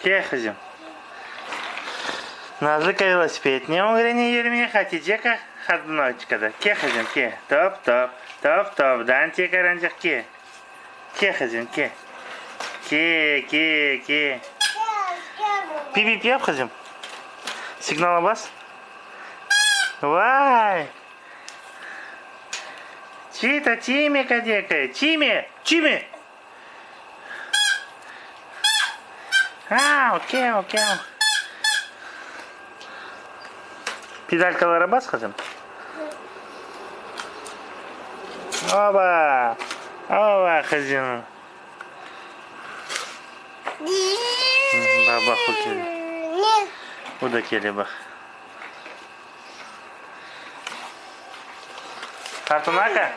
Ke, qızım. Nazlıka velosipednen ögrene yürmege, Hatice hodunочkada. Ke, qızım, ke. Top, top, top, top, dan tekarançıq, ke. Ke, qızım, ke. Ke, ke, ke. Pip-pip yap, qızım. Signala bas. Vay! Çita, Çime kadekaya. Çime! Çime! Au, keu, keu. Pedalkalara bas, qızım. Oba! Oba, qızım. Baq, baq, o kele. O da kele, baq. Qartınaka.